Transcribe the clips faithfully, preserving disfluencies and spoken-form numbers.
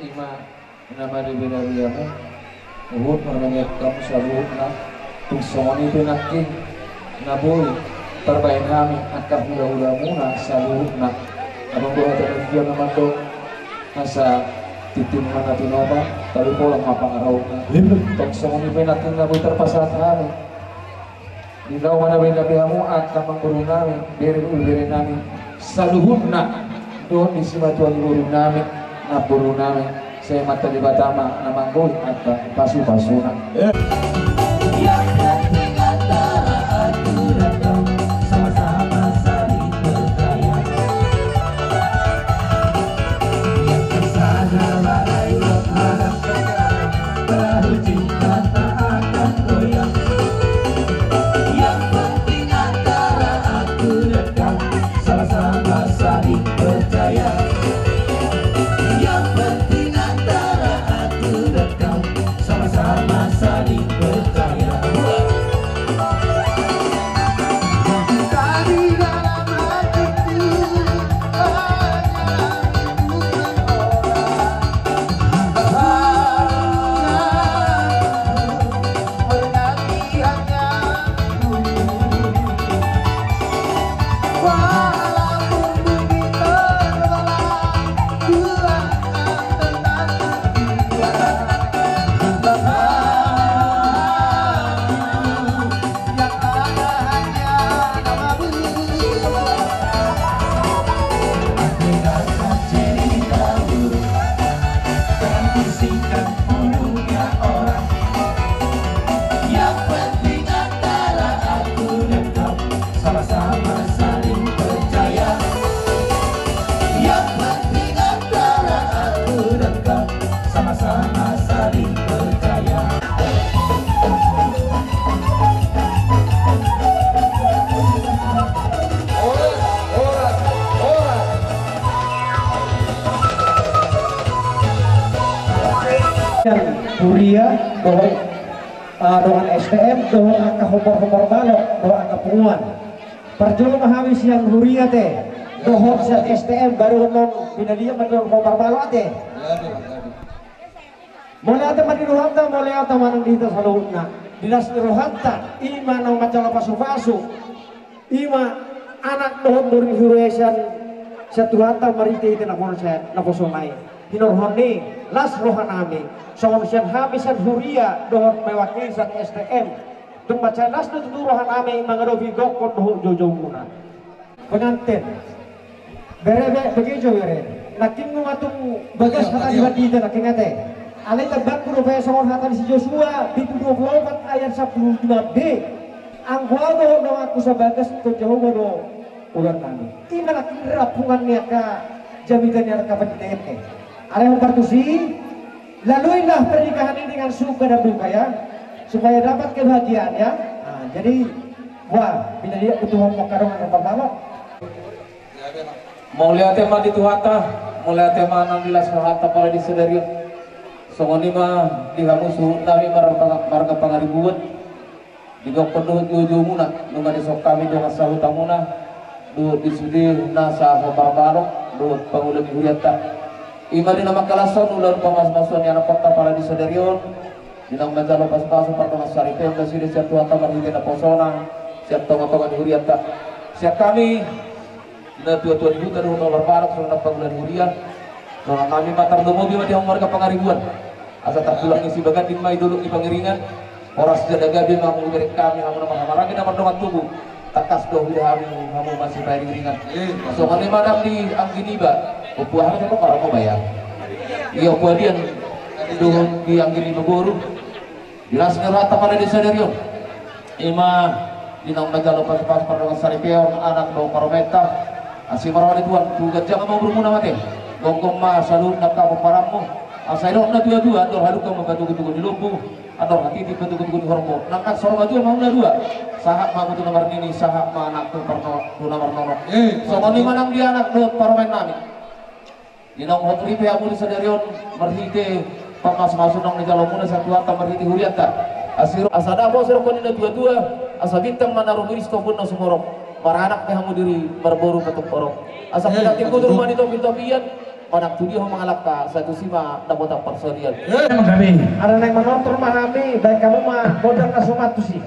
Ima na maribena-bena hamu, huhut marnami angka hamu saluhutna. Tung songon i pe nangkin na boi tarbahen hami angka hula-hulamuna saluhutna. Adong do hata na dia na mandok, asa tintin ma na tinopa, talu pola ma pangarahutna. Tung songon i pe nangkin na boi tarpasahat hami. Di laho ma na boi na pe hamu angka amangboru nami, bere, ibebere nami saluhutna, dohot di simatua ni boru nami, namboru nami, sai Amanta Debata ma na manggohi angka pasu-pasuna. Yang penting antara aku dan kau sama-sama saling percaya. Yang kesana lalai, harap perahu cinta tak akan goyang. Yang penting antara aku dan kau sama-sama saling percaya. Yang penting antara aku dan kau sama-sama saling percaya. Yang kita di dalam hatiku hanya Yang penting antara aku dan kau sama-sama saling percaya. Yang penting antara aku dan kau sama-sama saling percaya. Horas, horas, horas. Huria dohot, ah, dongan S T M dohot angka hombar-hombar balok dohot angka punguan. Parjolo ma hami sian huria ate dohot sian S T M, baru annon pinadian ma dohot hombar balok ate. Mauliate ma di rohanta, mauliate ma nang di hita saluhutna. Di las ni rohanta, ima naung manjalo pasu-pasu, ima anak dohot boru ni huria i sian, sian Tuhanta marhite-hite naposona i. Hinorhon ni las rohanami songon sian hami sian huria dohot mewakili sian S T M. Tung mansai las do tutu rohanami mangadopi gokhon dohot jou-joumuna. Pengantin. Bere, be, begejo bere. Nangkin nunga tung bagas hata di hita nangkin ate. Alai tambahonku dope songon hata ni si Josua bindu dua pulu opat ayat sampulu lima b. Anggo au dohot donganku sabagas, Tuhan Jahowa do ulaonnami. Ima nangkin rampungan ni angka jamita ni angka pandita i. Alai hombar tusi, laluilah pernikahan ini dengan suka dan duka ya, supaya dapat kebahagiaan ya. Nah, jadi, wah, bila dia butuh ngomong kadang ada pertama. Mauliate ma di Tuhanta, mauliate ma nang di las rohanta pala di sadari on. Songon i ma di hamu suhutnami marga Pangaribuan. Di gokhon dohot jou-joumuna, nunga dison hami dongan sahutamuna, dohot di sude nasa hombar balok dohot pangula ni hurianta. Ima di na mangkalashon ulaon pamasumasuon ni anakkonta pala di sadari on, di naung manjalo pasu-pasu pardongan saripeon nasida sian Tuhanta marhite naposona sian tonga-tonga ni hurianta. Sian hami, na tua-tua ni huta dohot na hombar balok songon na pangula ni huria. Songon hami ma tarlumobi ma di hamu marga Pangaribuan. Asa tartulang ni Sibaganding ma i dolok ni Pangiringan. Horas jala gabe ma hamu, ibereng hami hamu na marhahamaranggi na mardongan tubu. Tangkas do huida hami hamu masipairi-iringan. Songon i ma nang di anggi niba. Ompu aha ma tong, paramo baya. Ia Ompu Adian dohot di anggi niba boru. Di las ni rohanta pala di sadari on. Ima di naung manjalo pasu-pasu pardongan saripeon anak dohot parumaenta. Asi ma roha ni Tuhan, tu ganjang ma umurmuna ma ate. Gomgom ma saluhut angka pomparanmu. Asa didok na tua-tua, andor halumpang ma patogu-togu ni lombu, andor hatiti patogu-togu ni horbo. Nang so ro matua ma hamu na dua, sahat ma hamu tu na marnini, sahat ma anak tu parno-, tu na marnono. Songon i ma nang di anak dohot parumaennami. Di naung hot ripe hamu di sadari on marhite pamasumasuon naung dijalo muna sian Tuhanta marhite hurianta. Asi ro, asa dapot sirongkon ni na tua-tua, asa bintang ma na rumiris tombun na sumorop. Maranak pe hamu diri, marboru pe tung horong. Asa pinantiku tu rumah ni topi-topian. Manang tu dia ho mangalangka, sai tusi ma dapotan parsaulian. Eh, mangkabi. Ala naeng manortor ma hami, baen hamu ma gondang na somal tusi.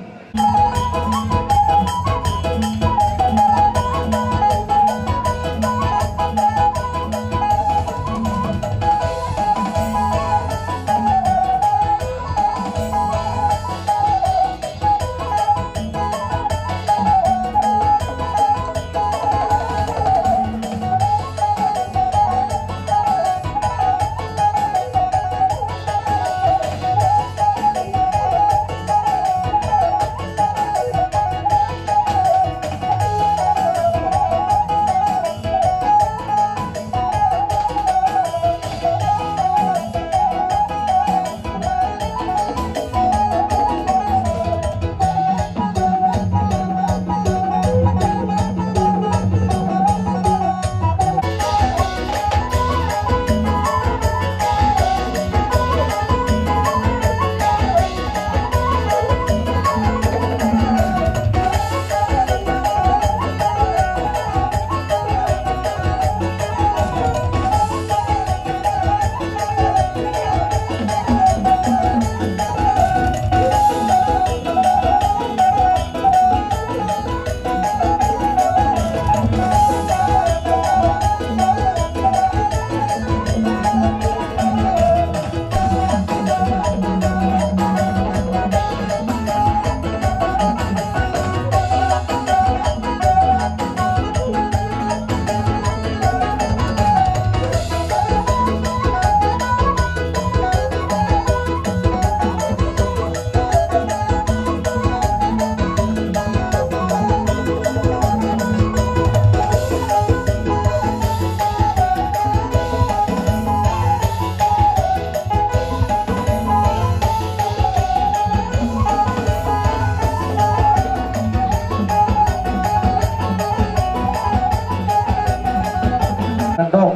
Andong,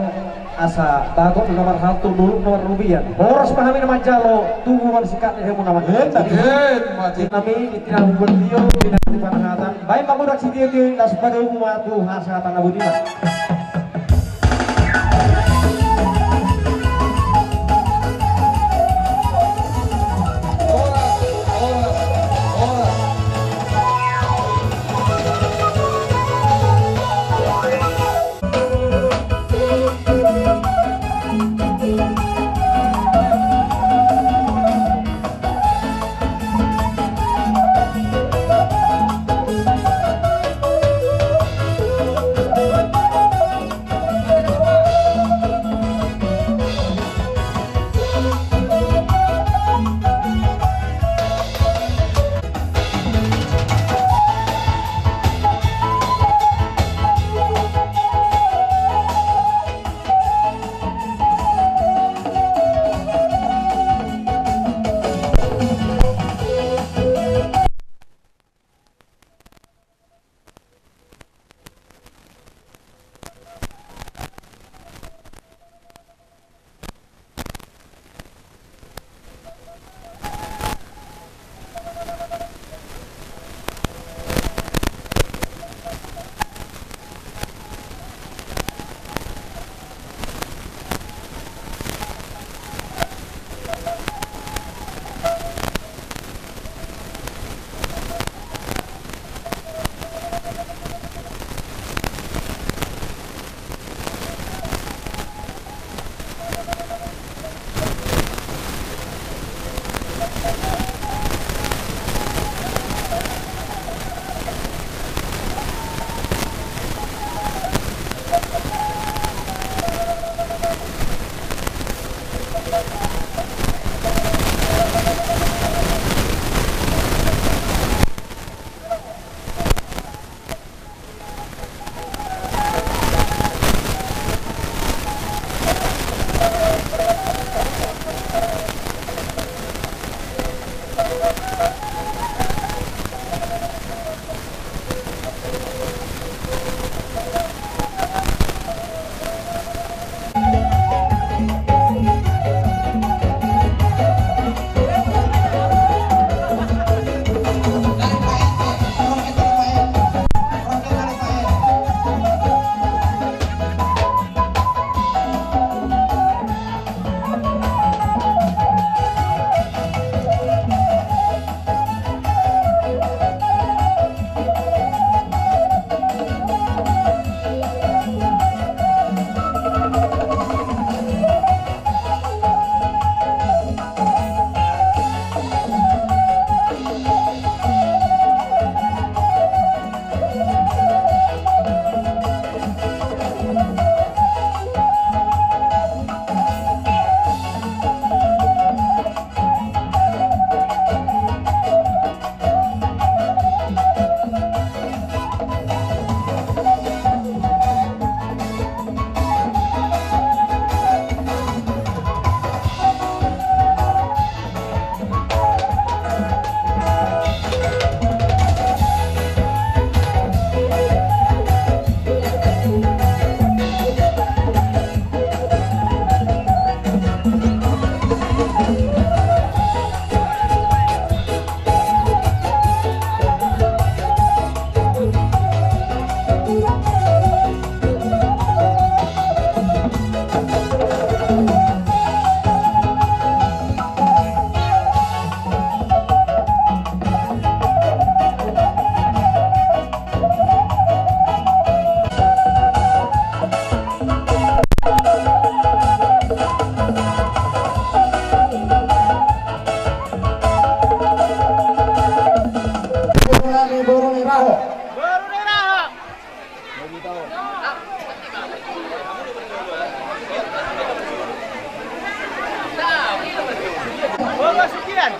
asa bagot na marhalto, luluk na marlubian. Horas ma hami na manjalo, tubu ma singkat ni hamu na manjalo. Eta, eta, mati. Nami, di tina bubuan tio, di nami panahatan. Baen ma godang sitio-tio, laos patubu ma tu hasahatan na boti ma.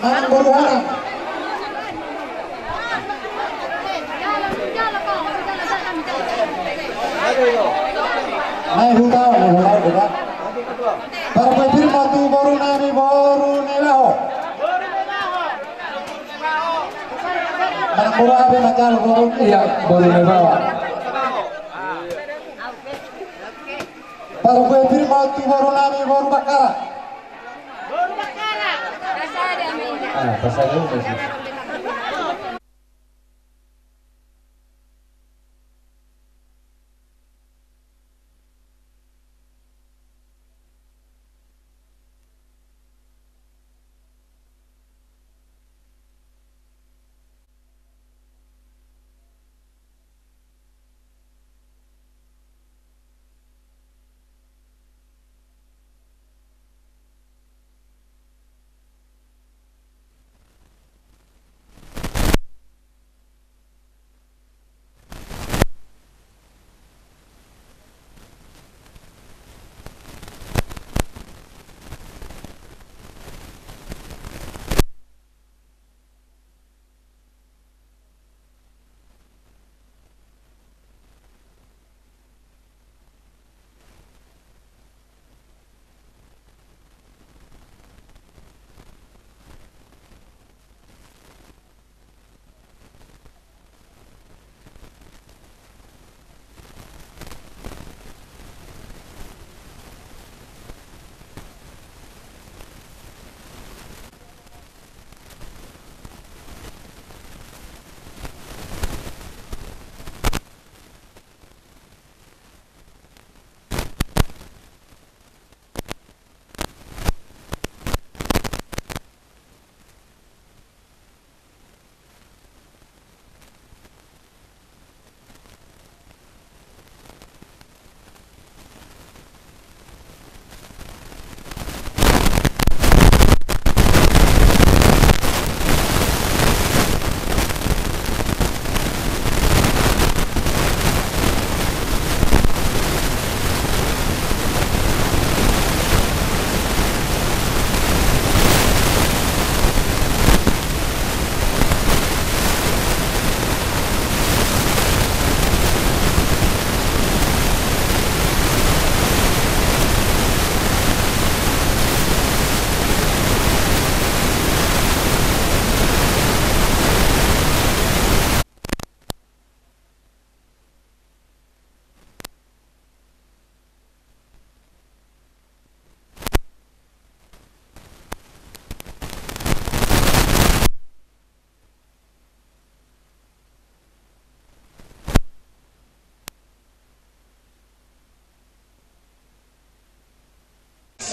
Manang boru haran. Nai huta, nai huta, huta. Parbue pir ma tu boru nami, boru Nailaho. Manang boru hape manjalo boru. Iya, boru Naibawa. Parbue pir ma tu boru nami, boru Bakkara. Ah, pas ada, pas ada.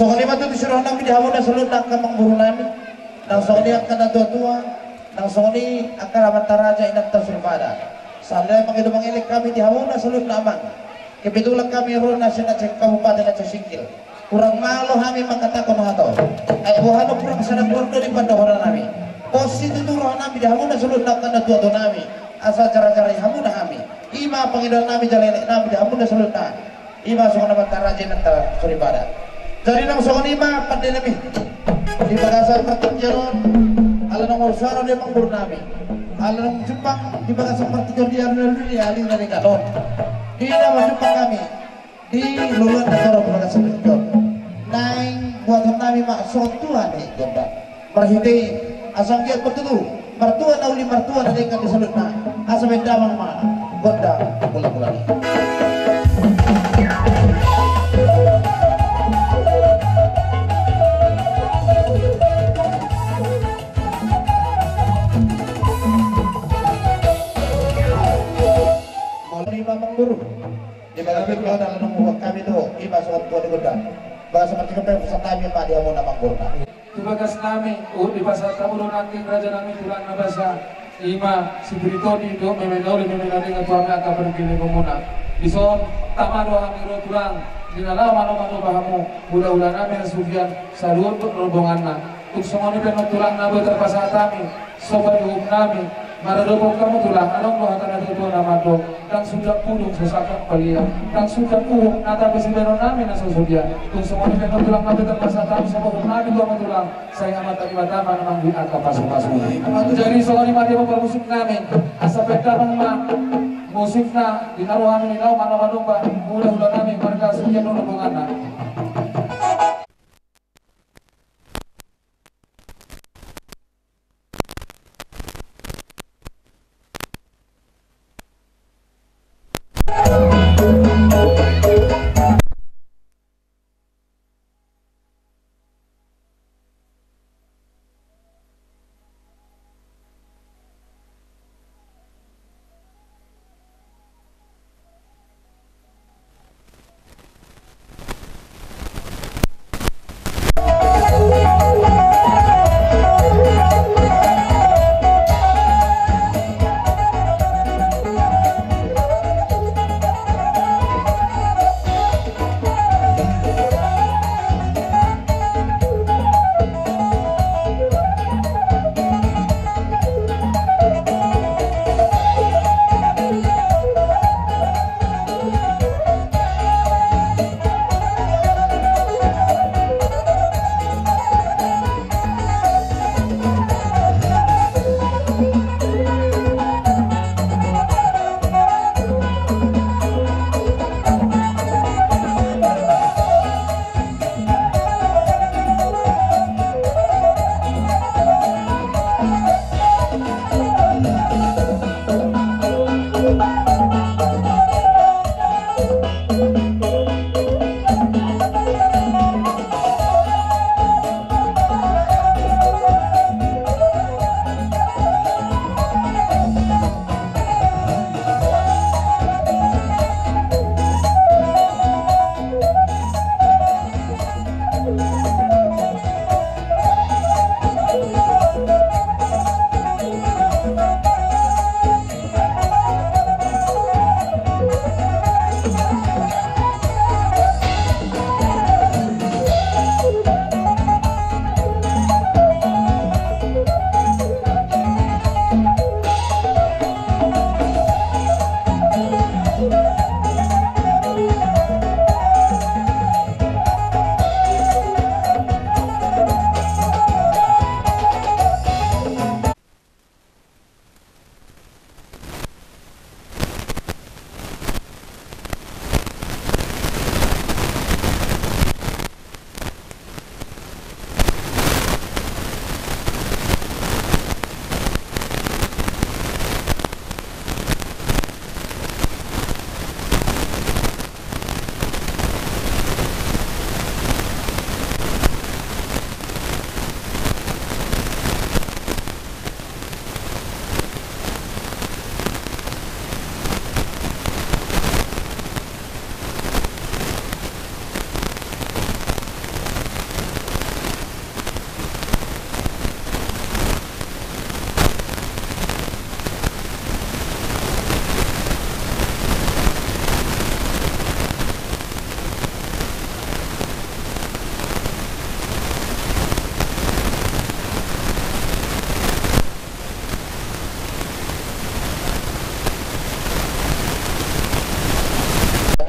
Songon i ma tutu siroha nami di hamuna saluhutna angka amangboru nami, nang songon i angka natuatua, nang songon i angka amanta raja, inanta soripada. Sahali nai mangido mangelek hami di hamuna saluhutna amang. Kebetulan hami ro na sian Aceh, Kabupaten Aceh Singkil. Hurang malo hami mangkatahon hata on. Ai boha do, hurang sada tulang do di pandohan nami. Pos i tutu roha nami di hamuna saluhutna angka natuatua nami, asa jarajarai hamuna hami. I ma pangidoan nami jala elek nami di hamuna saluhutna. I ma songon amanta raja, inanta soripada. Jadi nang songon i ma pande nami di bagasan partingkian on, ala naung marsuara do amangboru nami, ala naung jumpang di bagasan partingkian on, di aluna ni aluna ni denggan on. Di na marjumpang hami di loloan na torop di bagasan partingkian on, naeng buaton nami ma songon tua ni gondang. Marhite i asa anggiat ma tutu martua na uli, martua na denggan di saluhutna, asa bahen damang ma gondang mula-mula ni. Molo i ma amangboru, di bagasan partingkian on ala naung huboan hami do, i ma songon tua ni gondang. Bagasan partingkian on pe pesan nami ma di hamuna amangboru nami. Tu bagas nami, huhut dipasahat hamu do nangkin raja nami tulang na basa, i ma si Britoni dohot meme na uli, meme na denggan tu hami angka pargiliran muna. Dison tama do hami ro tulang, di na laho manopa-nopa hamu hulahula nami Hasugian saluhut rombonganna. Tung songon i pe annon tulang na boi tarpasahat hami somba ni uhum nami, Maradophon hamu tulang, adong do hata na tuatua na mandok: Ndang sundat pudung so sangkap palia, ndang sundat uhum na tapisi bahenonnami na so sudia. Tung songon i pe annon tulang, na pe tarpaksa hami so paboahonnami tu hamu tulang, sai Amanta Debata ma na mangguhi angka pasupasu. Jadi songon i ma di hamu parmusiknami, asa pe damang ma musikna, di na ro hami di na manomanomba, mula hulanami marga Sugiono do bonganna.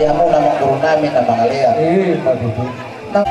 Di hamu na manguru nami na mangalean. Eh, ma tutu. Na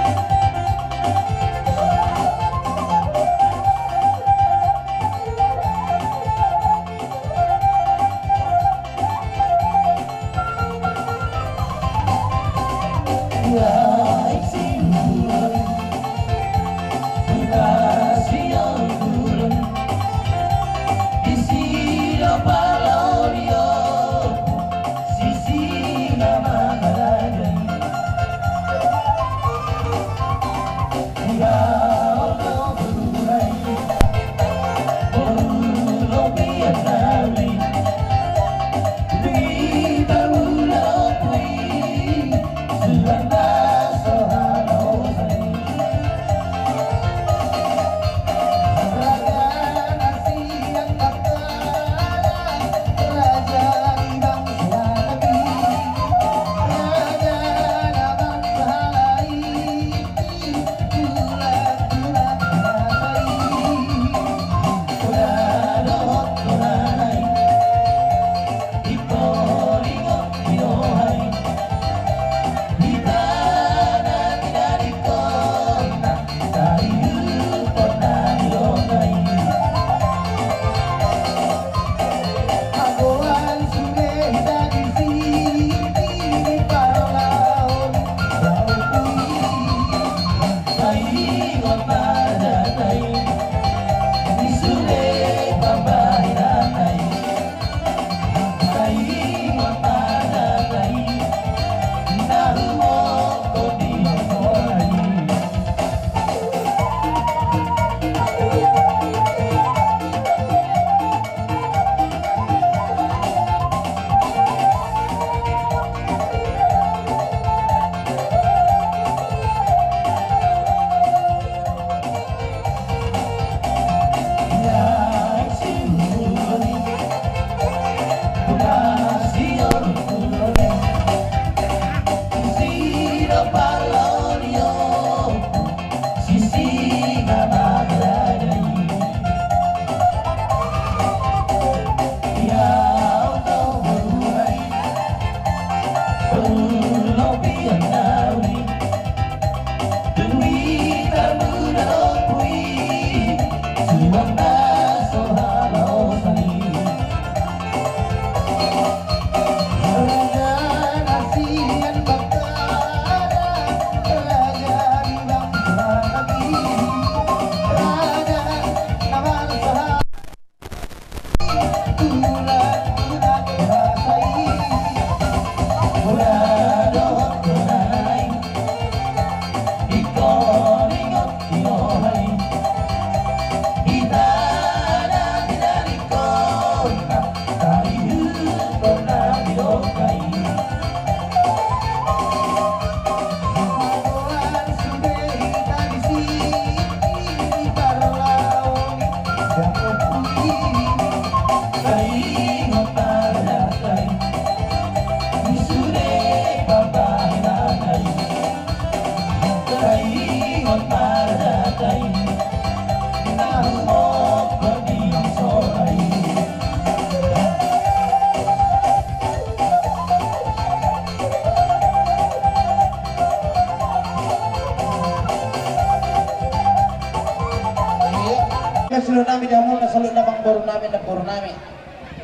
Sude nami di hamu na saluhutna, amangboru nami, namboru nami.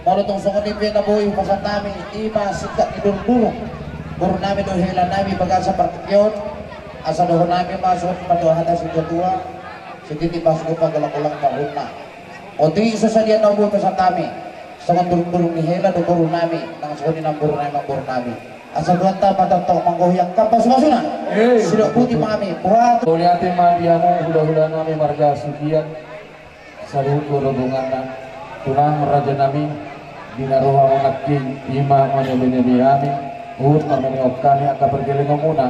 Molo tung songon i pe na boi pasahat nami, i ma singkat ni durdurung boru nami dohot hela nami bagasan partingkian on. Asa dohonon nami ma songon i, padohot hata situa-tua, sititi ma songon i, pagolanggolang ma uhumna. Otik so sadia na boi pasahat nami songon durdurung ni hela dohot boru nami, nang songon i namboru nami, amangboru nami. Asa Tuhanta ma tongtong manggohi angka pasu-pasuna. Eh. Sidok puti ma hami, buat. Mauliate ma di hamu hulahula nami marga Sibuan. Saluhut rombonganna, tulang raja nami, di na ro hamu nangkin, i ma manobi-nobi hami, huhut mameneon hami angka pargellengonmuna,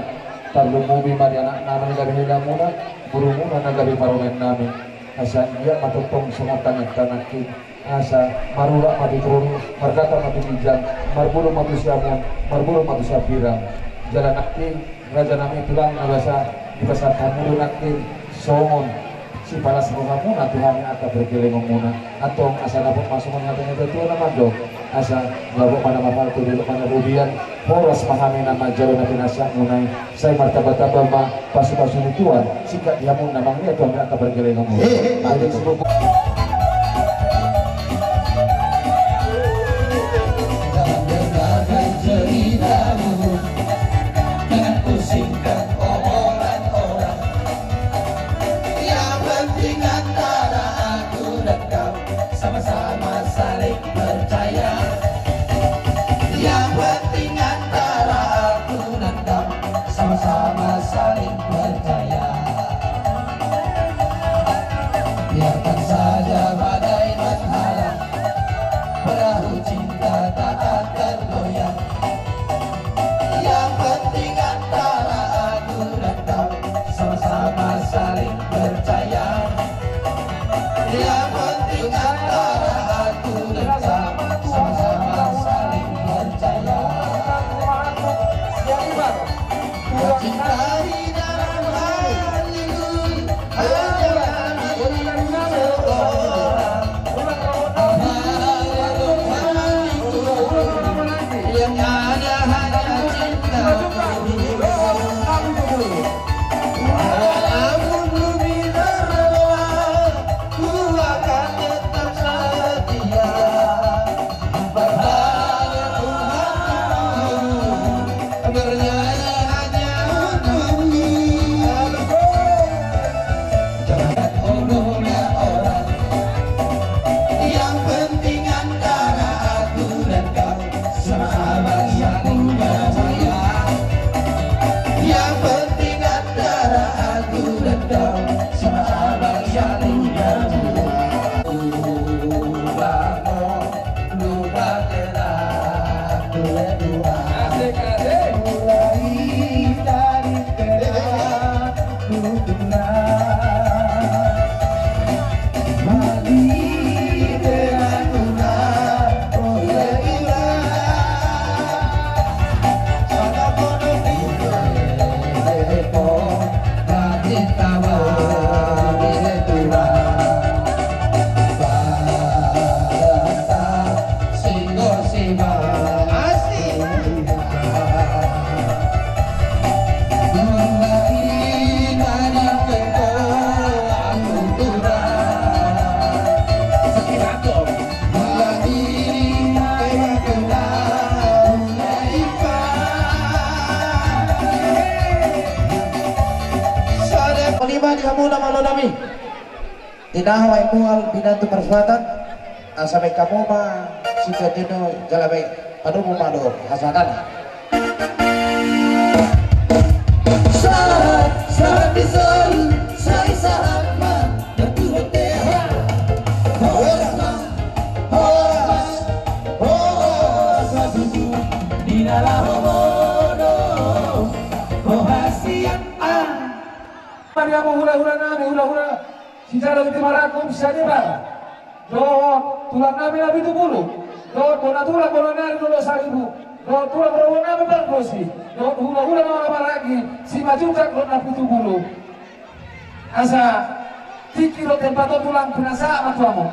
tarlumobi ma di anak nami na gabe helamuna, borumuna na gabe parumaen nami, asa ia ma tongtong songon tangiangta nangkin, asa marurat ma di toru, margata ma tu ginjang, marboru ma tu siamun, marboru ma tu siambirang. Jala nangkin, raja nami, tulang na basa, dipasahat hamu do nangkin songon sipalas rohamuna tu hami angka pargellengonmuna. Antong asa dapot ma songon hata ni natuatua na mandok, asa dapot ma na marhalto, dapot ma na budian, horas ma hami na manjalo na pinasihatmuna i, sai martambatamba ma pasu-pasu ni Tuhan, singkat di hamu na mangido tu hami angka pargellengonmuna. Eh, eh, eh. Jangan dengarkan ceritamu, jangan pusingkan omongan orang. Yang penting antara aku dan kau sama-sama saling percaya. Yang penting antara aku dan kau sama-sama saling percaya. Biarkan saja badai menghalang, perahu cinta tak akan goyang. Yang penting antara aku dan kau sama-sama saling percaya. Yang penting antara aku dan kau sama-sama saling percaya. Cinta di dalam hatiku hanya kami seorang. Yang ada hanya cinta. Walaupun bumi terbelah, ku akan tetap setia. Berharap Tuhan bernyanyi hanya untukmu. Jangan omongnya orang. Yang penting antara aku dan kau sama-sama saling percaya. Yang penting antara aku dan kau sama-sama saling percaya. Lupa, lupa, lupa, lupa. Asik, asik. Mulai dari Di hamu na malo nami. Tinahu ai mual binantu parsuatan. Asa baen hamu ma sitotino jala baen padomu ma do hasahatan. Sahat, sahat di solu, sai sahat ma, na tu hoteha. Horas ma, horas ma, horas ma tutu, di na laho bodo, ho hasian ah. Mari hamu hulahula nami, hulahula sijalo Inti Marangkup Sadebara. Dohot tulang nami na pitu pulu. Dohot bona tulang bona nari Lolo Saribu. Dohot tulang bona bona nami Pardosi. Dohot hulahula na marhaha maranggi Simanjuntak dohot na pitu pulu. Asa tingki dohot tempat on tulang pinasahat ma tu hamu.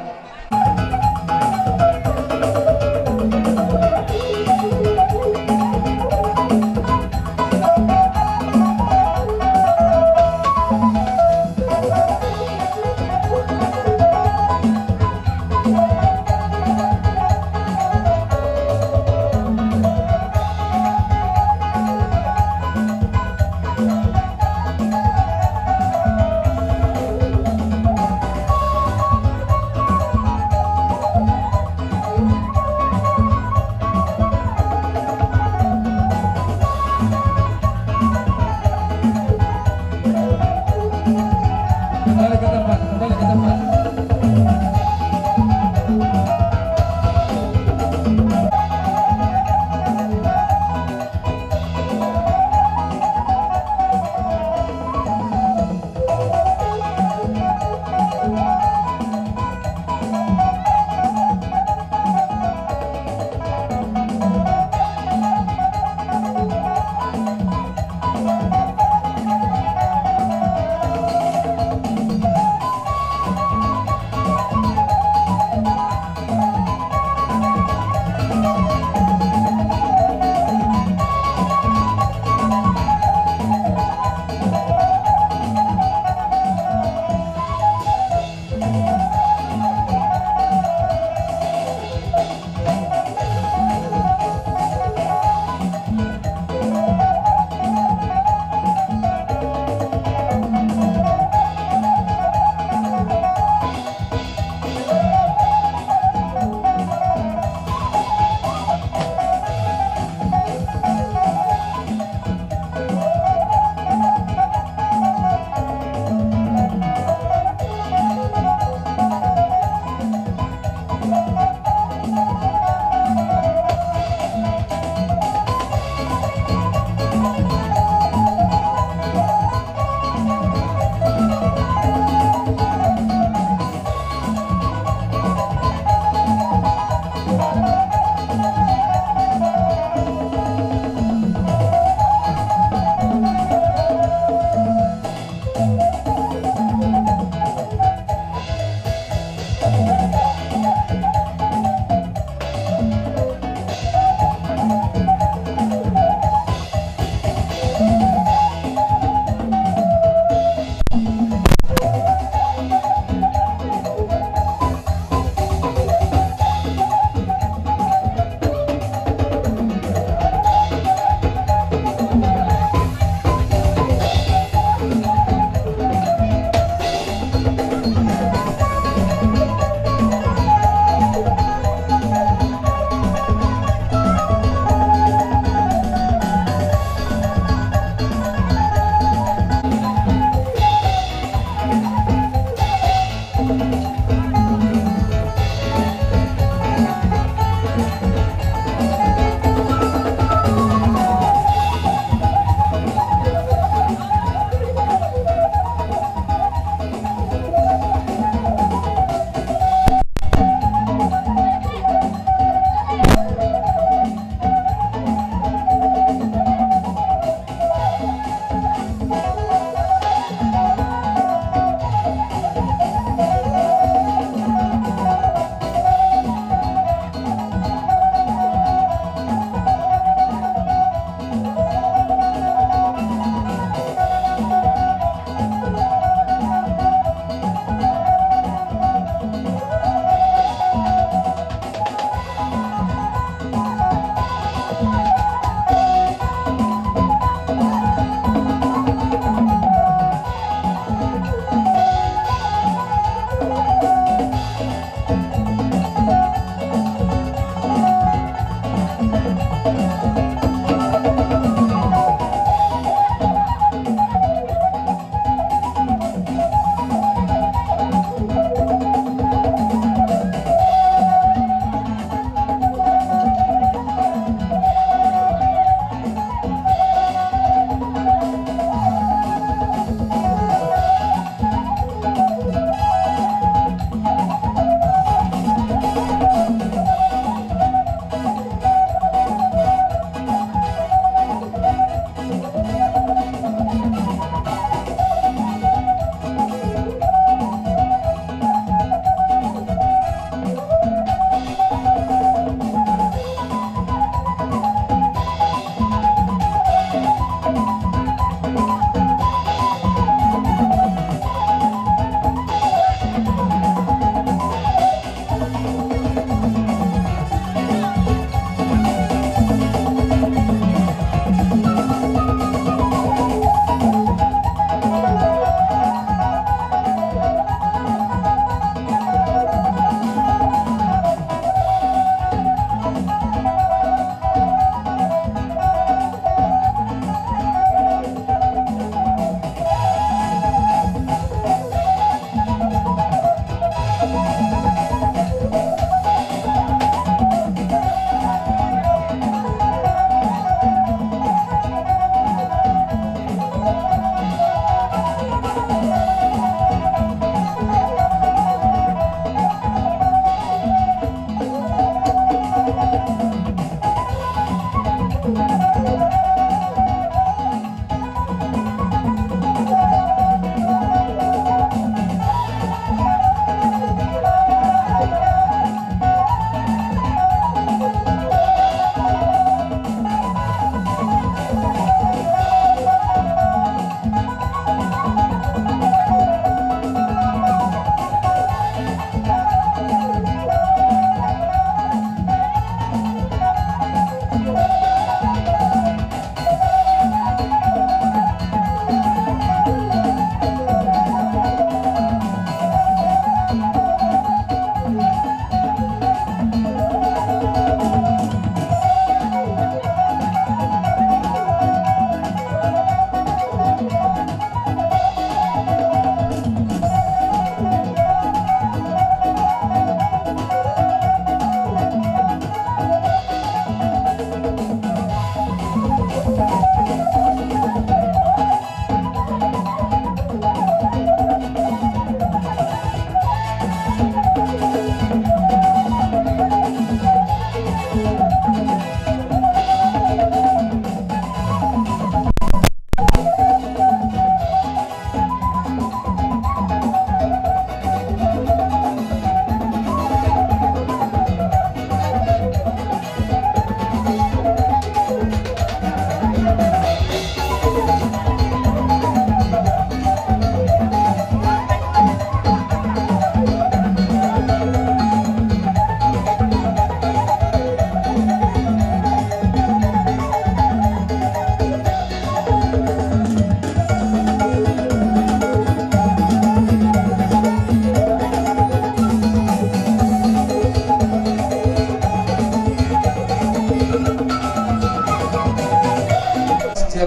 Setiap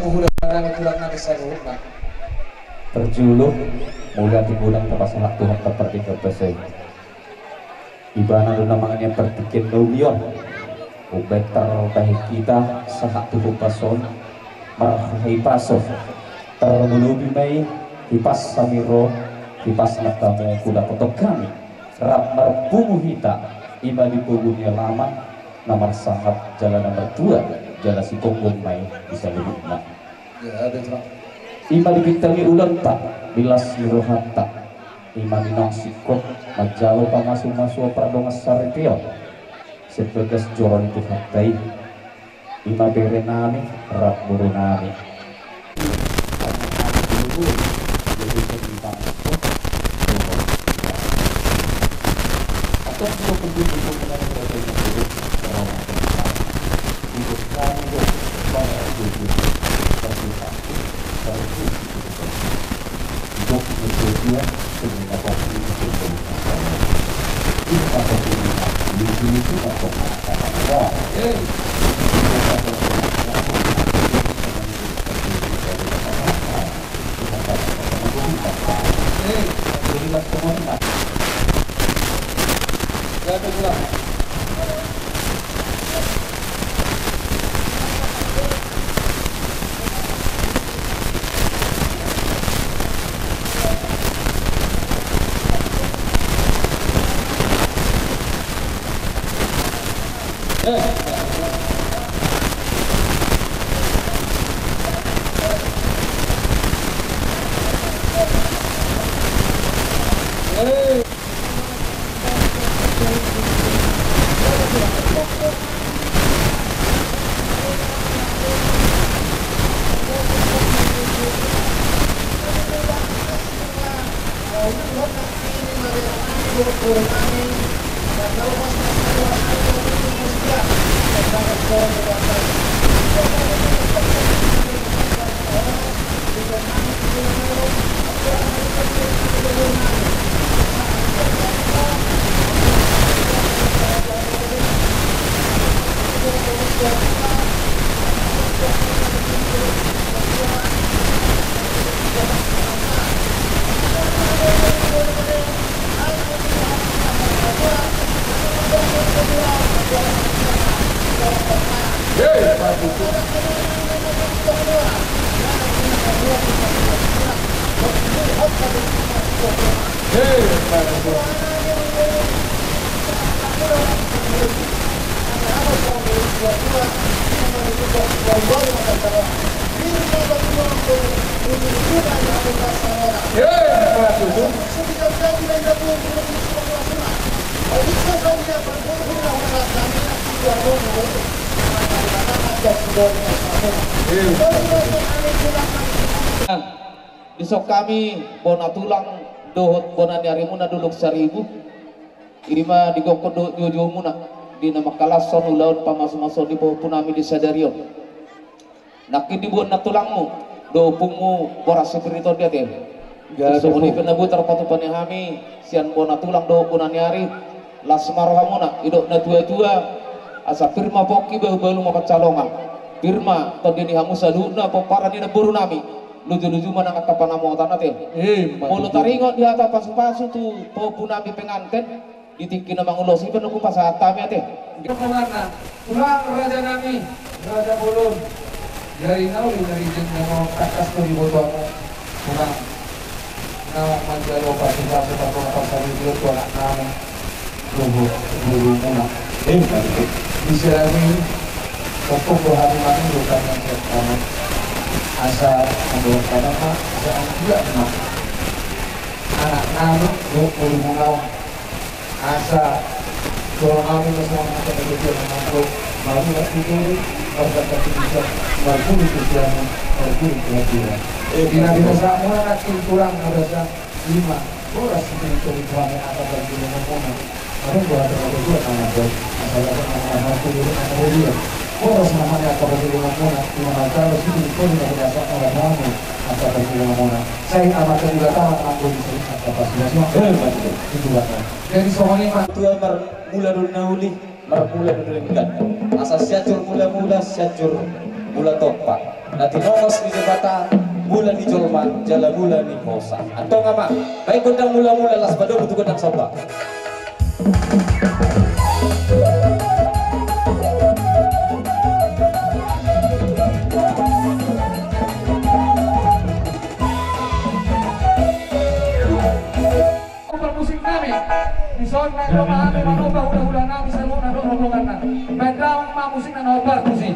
hula-hula nami, tulang nami saluhutna. Parjolo, mauliate godang tapasahat tu Tuhanta pardenggan basa i. Ibana do na manganian partingkian na uli on. Umbaen tarbahen hita sahat tu hopas on marhipashon. Tarlumobi ma i hipas hami ro, hipas na hamu hudapothon hami. Rap marpungu hita, i ma di pogu ni alaman, na marsangap jala na martua, jala siponggong ma i di saluhutna. I ma dipintangi ulanta, di las ni rohanta, i ma naung singkop manjalo pamasu-masuon pardongan saripeon sian bagas joro ni Tuhanta i, i ma bere nami rap boru nami. Dison hami bona tulang dohot bona ni arimuna Dolok Saribu. Ima digokhon dohot juo-juomuna di na mangkalashon ulaon pamasumasuon di pahompunami di sadari on. Nangkin dibuat na tulangmu dohot ompungmu boras sipir i tondia te. Songon i pe na boi tarpatupa ni hami sian bona tulang dohot bona ni ari. Las ma rohamuna, didok na tua-tua: Asa pir ma pongki, bahulbahul ma pansalongan. Pir ma tondia ni hamu saluhutna pomparan ni namborunami. Luju-luju ma nang angka panamotan ate. Molo taringot di hata pasupasu tu pahompunami penganten di tingki na mangulosi pe nunga hupasahat hami ate. Tulang rajanami, Raja Bolon. Jadi na uli na rinjeng na tangkas do diboto hamu tulang na manjalo pasupasu, parsaulian tu anaknami dohot borumuna. Di sian hami, tongtong do hami mangido, hami angkat tangan, asa mandohot tangan ma, asa anggiat ma anaknami dohot borumuna on, asa jolma nami ma songon angka na jolo, marmulat tu toru, marganti tu dison, marpudi tu siamun, marpudi tu hatian. Di na binasaonmuna nangkin tulang na basa, ima boras sipir i tondia tu hami angka parjolo mamona. Adong do hata na dua na mangkok, asa adong na mangkok tu diri na dua. Boras ma hami angka parjolo mamona, ima manjalo sipir i tondia na binasaonmuna tu hami angka parjolo mamona. Sai Amanta Debata ma manggoli saluhut angka pasupasu. Jadi songon i ma. Tua marmula do na uli, marmula do na denggan. Asa Sianjur Mulamula, Sianjur Mulatompa. Na tinongos ni Debata mula ni jolma jala mula ni hosa. Antong amang, baen gondang mulamula, laos padomu tu gondang somba. Ombal musik nami. Dison naeng ro ma hami manombah hulahula nami saluhutna dohot rombonganna. Baen damang ma musik na ombal musik.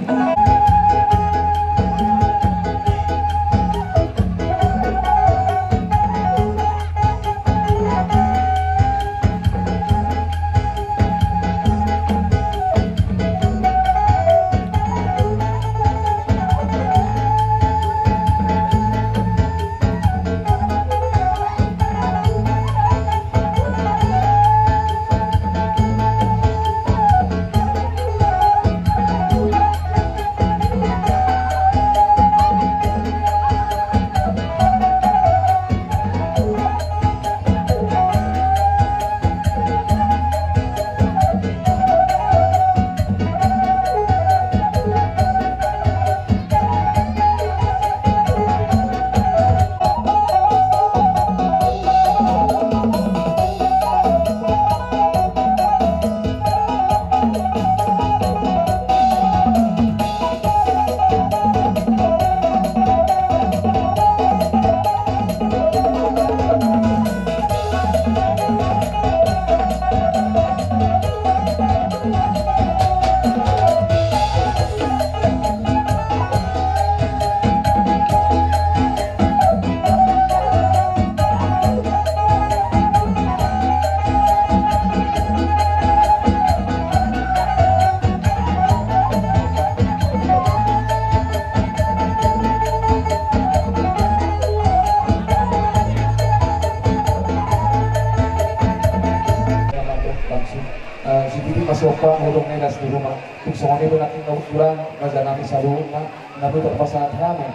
Sititi ma somba molo dung nelas di ruma. Tung songon i do nangkin na hurang raja nami saluhutna, na boi tarpasahat hami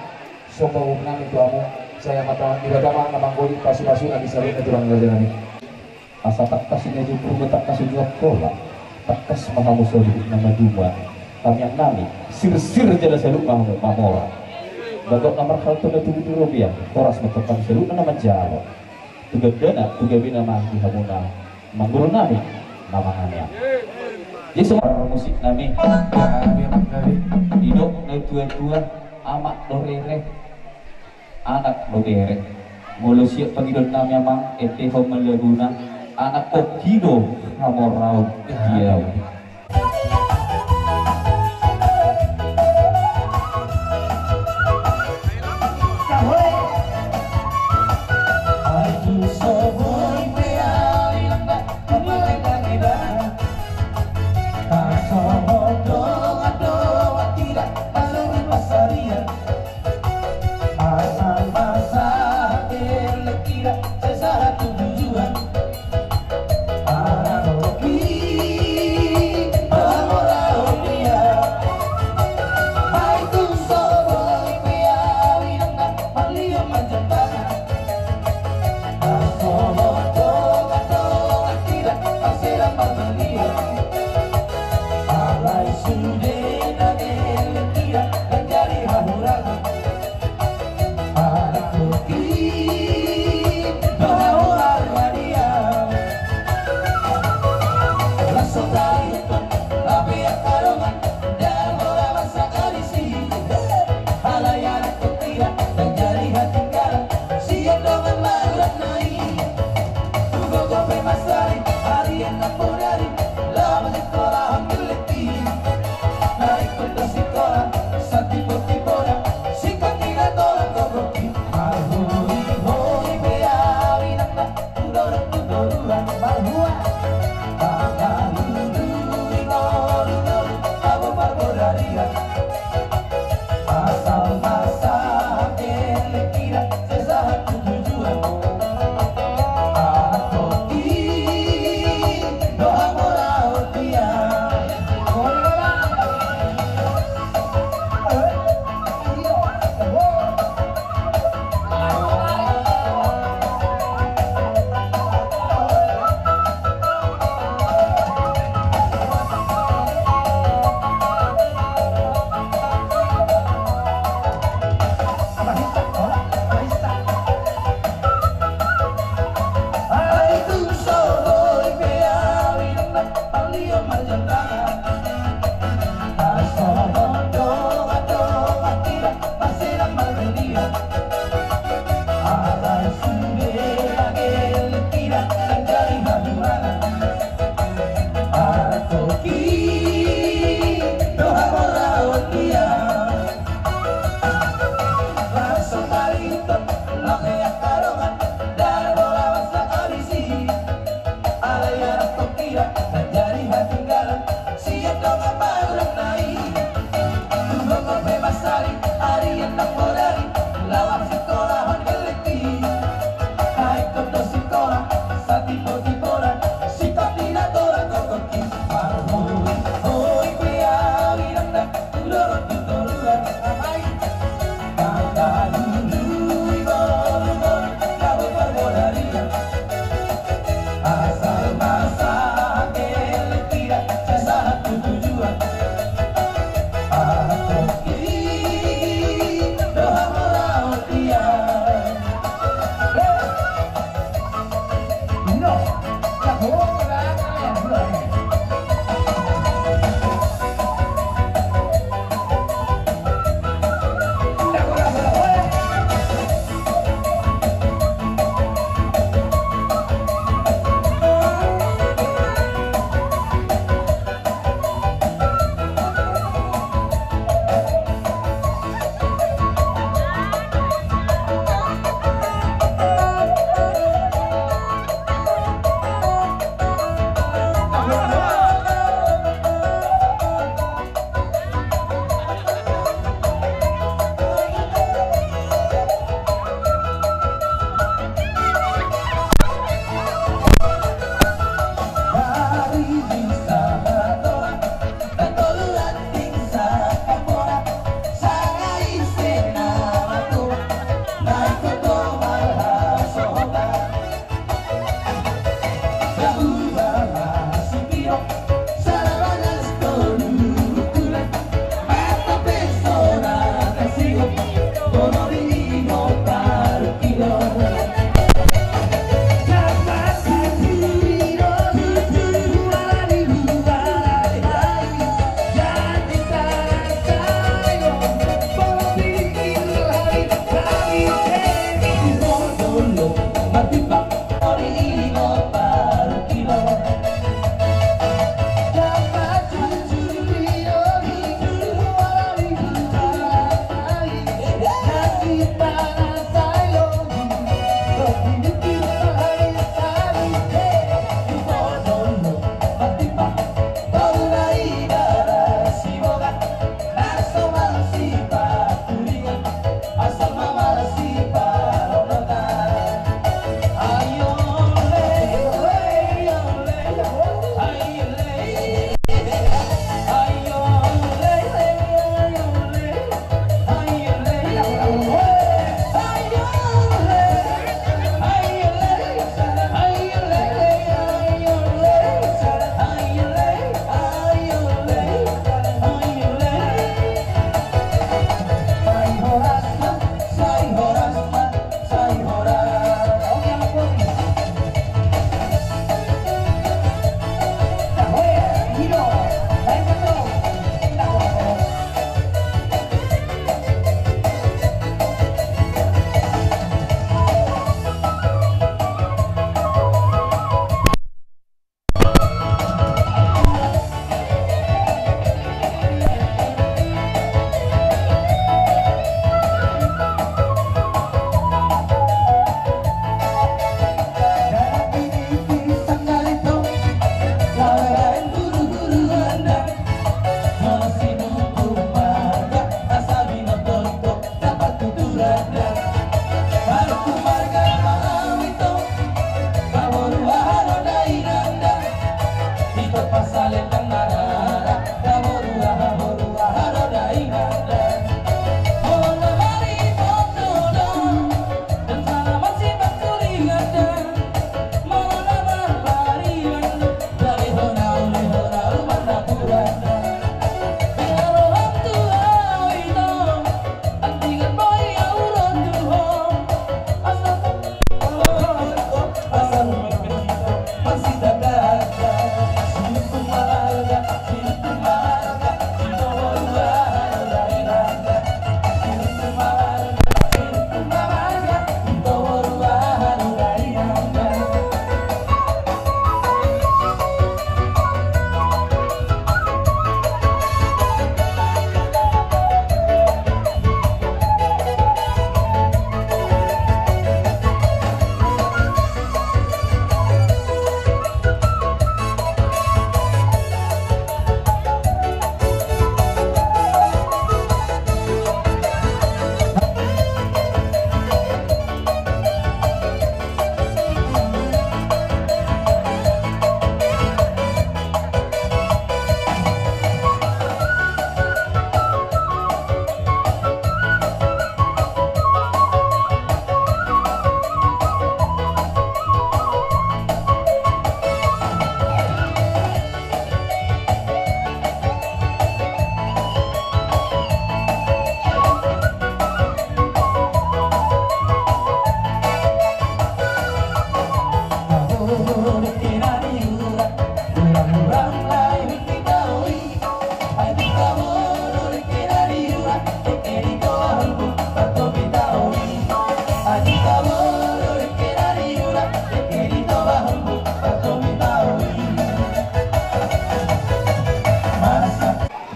somba uhum nami tu hamu. Sai Amanta Debata ma na manggoli pasupasuna di saluhutna tulang raja nami. Asa tangkas na jumpang, tangkas na jumpang, tangkas ma hamu saluhutna maduma. Tamiang nami sirsir jala saluhut ma hamu mamora. Bagot na marhalto na tubu di robean, horas ma tongka saluhutna na manjalo. Tu gandana tu gabena ma di hamuna, mangguru nami na manganean. Jadi songon musik nami. Didok na tua-tua, amak do rere, anak do bere. Molo siap pangidoan nami amang, ende ho ma laguna, anak pongki do hamoraon di au.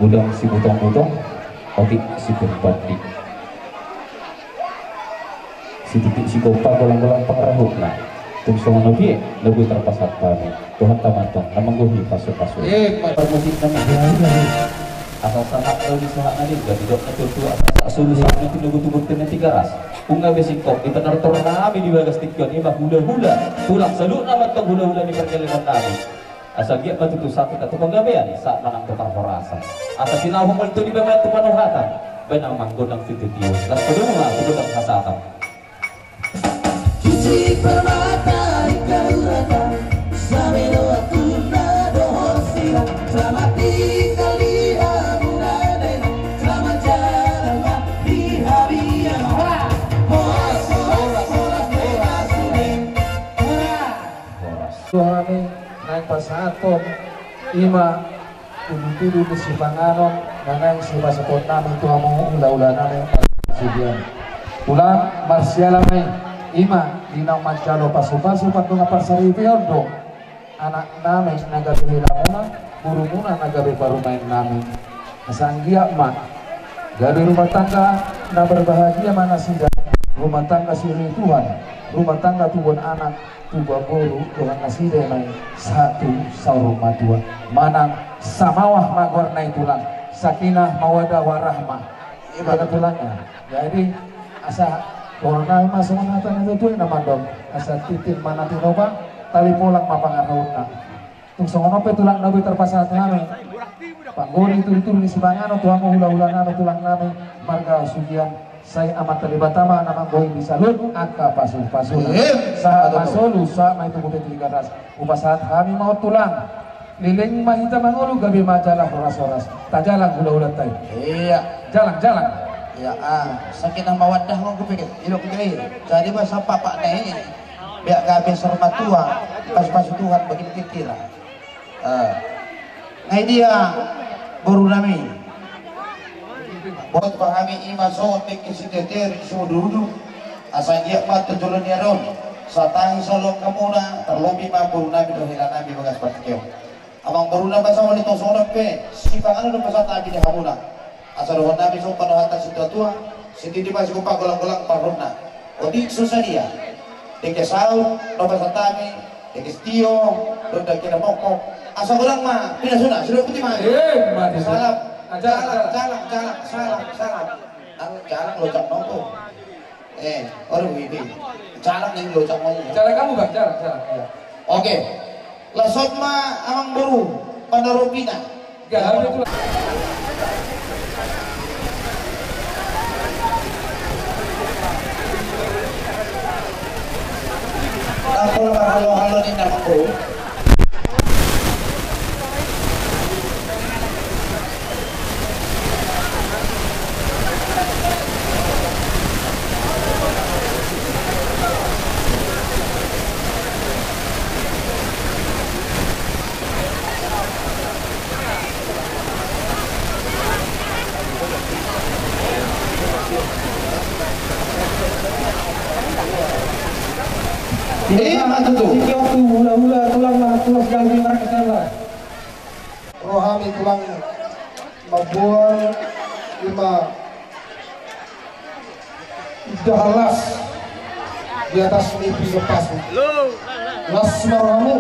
Godang sibutong-butong, otik sipurbandi. Sititik sigompa golang-golang pangarahutna. Tung songon on pe, na boi tarpasahat hami. Tuhanta ma antong na manggohi pasu-pasu. Eh, ma- parmusik nama. Asa sahat do di sahat na denggan, didok na tuatua, asa sahat solu sahat na tinogu tugur tena tiga ras. Unga besingkok, di penortor nami di bagas tingki on, ima hula-hula. Tulang saluhutna ma antong hula-hula ni pargellengon nami. Asa giat ma tutu sahat tu panggabean, sahat ma nang tu parhorasan. Asa tinahu mangolu tu dibaen ma tu panuhatan. Baen ma gondang tu tio. Las padomu ma tu gondang hasahatan. Cuci permata di kauratan, sambil waktu na dohot silang, selamat tinggal di hamuna dainang, selamat jalan ma di hami. Horas, horas, horas, horas, horas. Horas. Tuhan i naeng pasahathon ima tudu-tudu ni sipanganon na naeng sipasahaton nami tu hamu hula-hula nami. Tulang, marsiala ma i, ima di naung manjalo pasu-pasu pardongan parsaripeon do anak nami na gabe helamuna, borumuna na gabe parumaen nami. Asa anggiat ma gabe rumah tangga na berbahagia ma nasida, rumah tangga sirinduan, rumah tangga tubuan anak, tubuan boru, dohot nasida ma i sahat tu saur matua. Manang samawah ma goarna i, tulang, sakinah mawaddah warahmah. Ima tulang ya. Jadi asa goarna ma songon hata ni natuatua i na mandok, asa tintin ma na tinopa, tali polang ma pangarahutna. Tung songon on pe, tulang, na boi tarpasahat hami panggori tudu-tudu ni sipanganon tu hamu hula-hula nami, tulang nami marga Sugian. Sai Amanta Debata ma na manggohi di saluhut angka pasu-pasuna. Sahat ma solu, sahat ma i tu bute tiga ras. Hupasahat hami ma on, tulang. Leleng ma hita mangolu, gabe ma jala horas-horas. Tajalang hula-hulanta i. Iya. Jalang, jalang. Iya, ah, sakinah mawaddah ma hupikir. Idok i. Jadi bahasa papak na i. Biar gabe saur matua, pasu-pasu Tuhan bagi pikiran. Ah. Nga i dia, boru nami. Buat hami ima songon dengke siteter, simudurudur. Asa anggiat ma tu joloan ni ari on, sahat hami saluhut hamuna, tarlobi ma boru nami dohot hela nami bagas partingkian. Amang boru na basa on, tong songon on pe, sipanganon do pasahat hami di hamuna. Asa dohonon nami songon panuhatan situa-tua, sititi ma sigompa golang-golang parhonna. Otik so sadia. Dengke saut do pasahat hami, dengke sitio, do dengke na mokok. Asa godang ma pinasuna, sudah putih ma. Eh, mati. Salam. Ah, jalang, jalang, jalang, jalang, salam, salam. Nang jalang locak nongko. Eh, ore ini. Jalang yang locak mau. Jalang kamu, Bang, jalang, jalang. Iya. Oke. Langsung ma amang boru, Panaropina. Gabe tu. Aku lemah halo-halo ni nama boru. Ima tutu. Sitio tu hula-hula, tulang ma tulang, sedang di markas. Rohami tulang mamboan ima indahan las di atas ni pisopasmu. Las ma rohamu,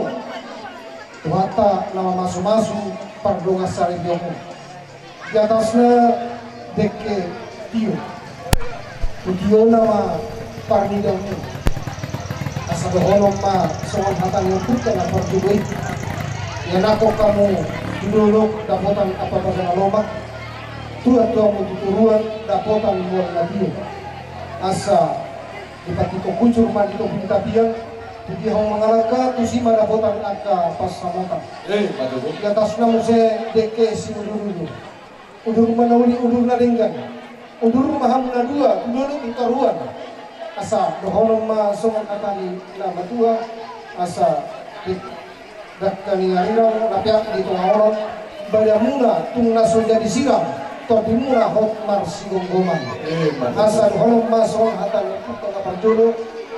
Tuhanta na mamasu-masu pardongan saripeonmu. Di atasna dengke tio. Tu tiona ma parnidangmu. Asa dohonon ma songon hata ni ompunta na parjolo i. Ianakhon hamu tu dolok dapotan ampapasan na lomak. Tuat do hamu tu toruan dapotan mual na tio. Asa dipantikhon hujur ma di topi ni tapian. Tu dia hamu mangalangka, tusi ma dapotan angka pansamotan. Eh, ma tutu. Di atasna muse dengke simudurudur. Udur ma na uli, udur na denggan. Udur ma hamu na dua tu dolok tu toruan. Asa dohonon ma songon hata ni na matua. Asa di dangka ni arirang na peak di tonga onan, badanmuna tung na so jadi sirang, tondimuna hot marsigomgoman. Eh, ma tutu. Asa dohonon ma songon hata ni ompunta na parjolo,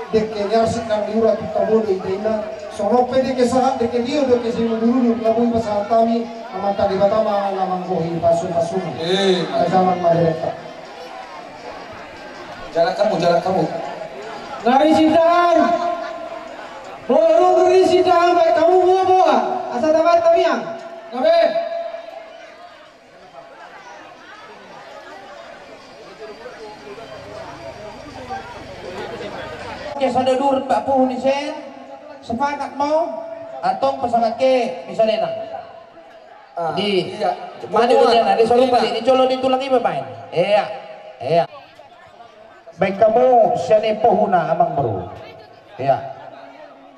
dengke ni arsik nang ni urat tu tabo do ita inna. Songon on pe dengke sahat, dengke tio, dengke simudurudur na boi pasahat hami. Amanta Debata ma na manggohi pasupasuna. Eh, tajaman ma di renta. Jalan kamu, jalan kamu. Nari Sitahan. Boru Nari Sitahan, baen hamu boaboa. Asa tabaen hami an. Gabe. Oke, sada duren bakpuhu ni sen. Sepakat mau? Antong pasangan ke bisa denang. Ah, di, iya. Maju di sana, di solupa, di, di colo di tulang iba main. Iya. Iya. Baik, hamu sian i pohuna amang boru. Iya.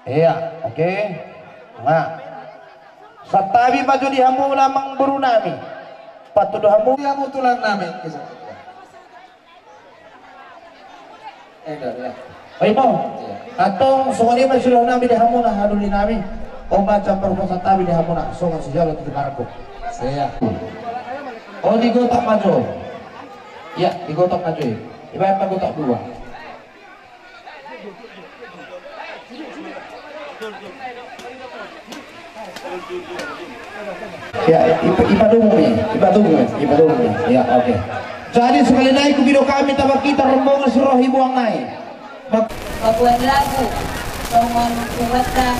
Iya, oke. Nah. Santabi ma jo di hamu amang boru nami. Patudu hamu. Di hamu tulang nami. Enda, ya. Oi, mo. Iya. Antong songon i ma sidohonon nami di hamuna, haduan nami. On ma jambar hupasantabi di hamuna, songon sijalo tu di marangkup. Iya. Oh, di gotak ma jo. Iya, di gotak ma jo. Ibaen ma gotak dua. Ya, ya, ipa-, ipadomu i, ipadomu i, ipadomu i. Ya, oke. Jadi, sekali lagi, hupido hami taba hita rombongan si roha ni boru nai. Bak- Paboa ni lagu, songon punguanta,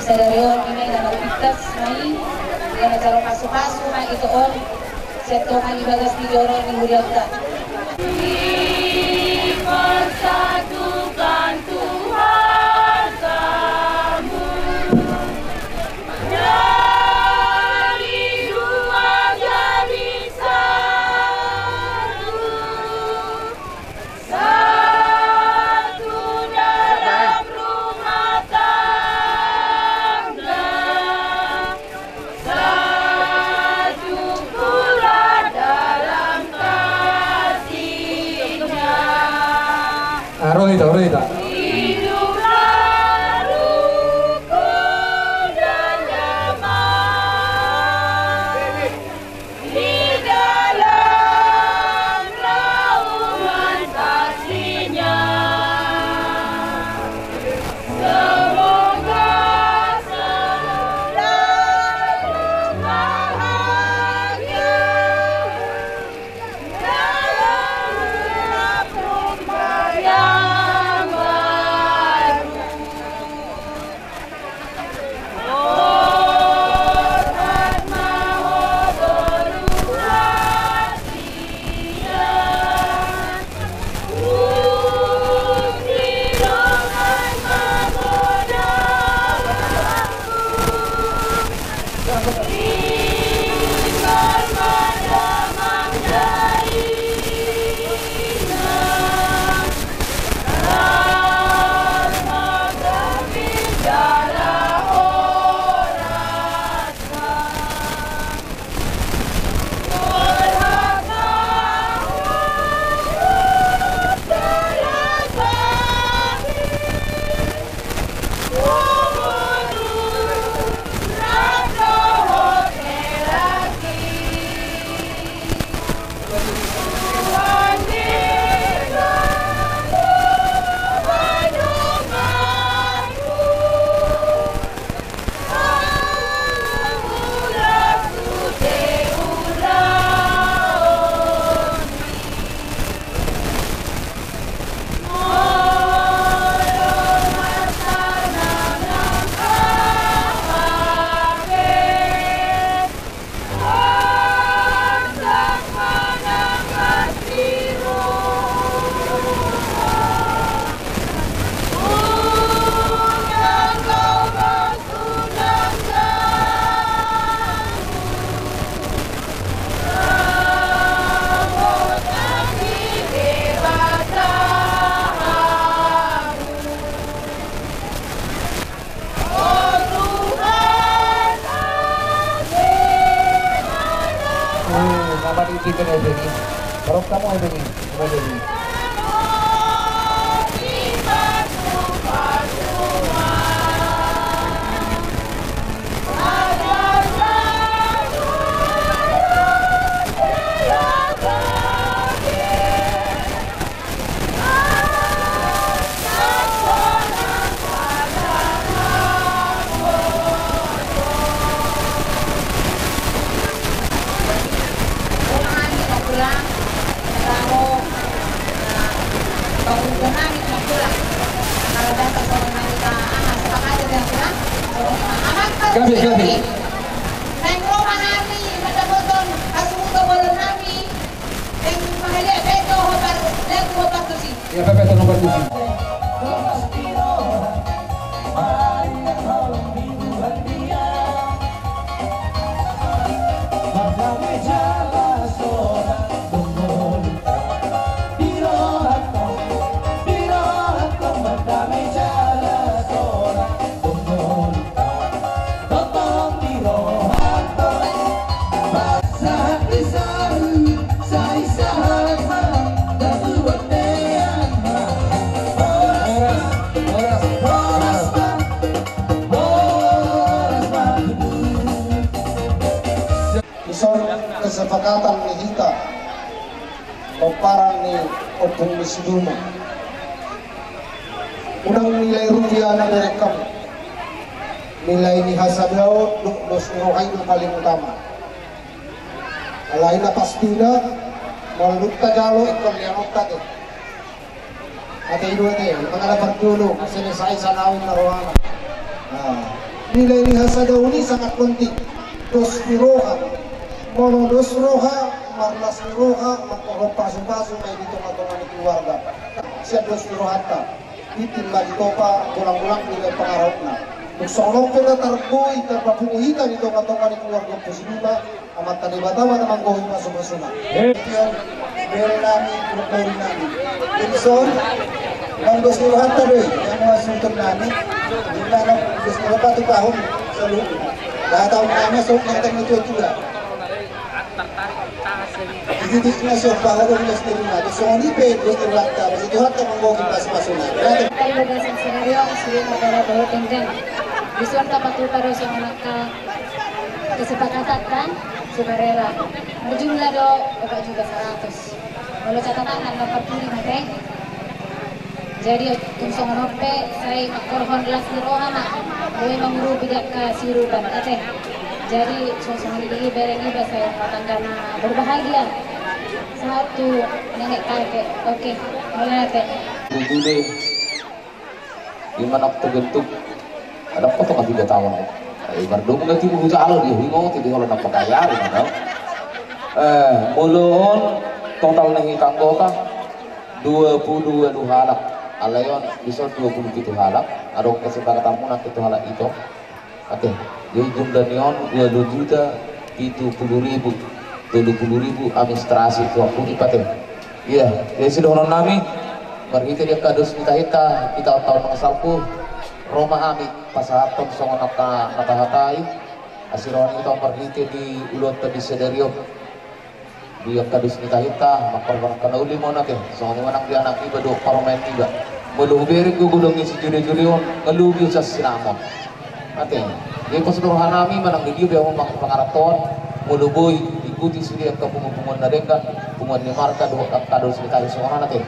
sadari on, i ma na marpintas, nai, ia na jalo pasupasu, nai, ito on. Sian tonga ni bagas ni joro ni hurianta. Dipersatukan Tuhan kamu dari dua jadi satu. Satu dalam rumah tangga, satu pula dalam kasihnya. Ah, roha hita, roha hita. Hiduplah rukun dan damai. Di dalam naungan kasihnya, semoga selalu bahagia dalam rumah yang baru. Oh, nama di tipe na ini? Barok kamu ini, ini. Panguludon nami, Tulang. Kalau bahasa soal nami, ta-, aha, sepakat aja, Tulang. Gabe, gabe. Naeng ro ma nami mandapothon hasuhuton bolon nami. Naeng mangaliat pe tu hombar, liat tu hombar tusi. Ia, pe, pe, tu hombar tusi. Dison kesepakatan ni hita pomparan ni Ompung ni Siduma. Unang nilai rupiah na berek hamu. Nilai ni hasadaon dohot dos ni roha i do paling utama. Alai na pastina, molo dung tajalo ingkon leanonta do. Ate i do ate, mangalap parjolo, selesai sanaon na rohana. Nah, nilai ni hasadaon i sangat penting. Dos ni roha. Molo dos roha, marlas ni roha, mangkorhon pasupasu ma i di tongatonga ni keluarga. Sian dos ni rohanta. Tintin ma ditopa, golanggolang nilai pangarahutna. Dung songon on pe na tarboi, tarpapungu hita di tongatonga ni keluarga Ompung Siduma, Amanta Debata ma na manggohi pasupasuna. Eh. Bere nami, bere nami. Jadi son, bang dos ni rohanta do i, yang masuhuton nami. Di mana dos ni roha tu tahun selalu. Dah tahun nami, son, yang tengah tua-tua. Di titik na so, pahadong na sendiri na. Terus songon i pe, terus terlakta. Masih Tuhan tak menggoki pas-pasuna. Tadi udah sing scenario, sering ada bahwa tenggang. Dison tapatupa do songon angka kesepakatan kan, sukarela. Berjumlah do, opat juta seratus. Molo catatan na parturi mate. Jadi, tung songon on pe, sai mangkorhon las ni roha ma. Boi mangurupi di angka siurupan, ate. Jadi, songon i di bere niba sai rumah tangga na berbahagia. Sahat tu nenek kakek. Oke, mulai, ate. Tutu de. Ima na terbentuk. Ada foto ka tiga tahun. Eh, mardongan na tiga puluh tahun dia, hingot, dia kalau nampak kaya, ada. Eh, molo on, total na hita anggota. Dua puluh dua halak, alai on dison dua puluh pitu halak, adong kesepakatanmuna tu halak ito. Ate, jadi jumlah ni on dua puluh juta pitu puluh ribu, tolu puluh ribu administrasi tu ampuni pate. Ia, jadi sidohonon nami, marhite di angka dos ni tahinta, hita on taon mangasalpu, ro ma hami pasahathon songon angka na tahatai, asi roha ni hita on marhite di ulaonta di sadari on. Di angka dos ni tahinta, mangkorhon angka na uli ma on ate, songon i ma nang di anak niba dohot parumaen niba. Molo hubereng do godang ni sijuri-juri on, ngeluh do sian sinamot. Ate, jadi pos do roha nami manang di dia be hamu mangaranto on, molo boi, ikuti sude angka punguan-punguan na denggan, punguan ni marga dohot angka dos ni tahi songon on ate.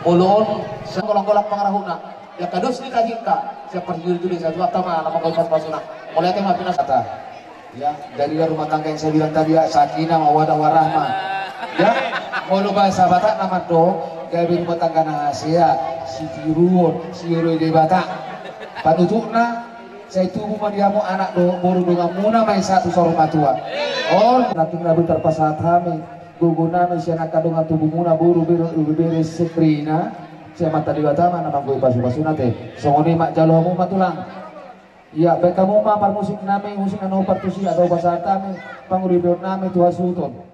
Molo on, sai golanggolang pangarahutna, di angka dos ni tahinta, sian parjuri-juri, sai Tuhanta ma na manggohi pasupasuna. Mauliate ma pinasanta. Ya, jadilah rumah tangga yang saya bilang tadi ya, sakinah, mawaddah, warahmah. Ya, molo bahasa Batak nama do, gabe rumah tangga na hasea, sitiruon, sioloi Debata. Panutupna, sai tubu ma di hamu anak do, boru donganmuna ma i sahat tu saur matua. On, nanti na be tarpasahat hami, gogo nami sian angka dongan tubumuna, boru bere, bere seprina, sian Amanta Debata ma na manggohi pasupasuna ate. Songon i ma jalo hamu ma tulang. Ia, baen hamu ma parmusik nami, musik na hupatusi atau pasahat hami, panguripeon nami tu hasuhuton.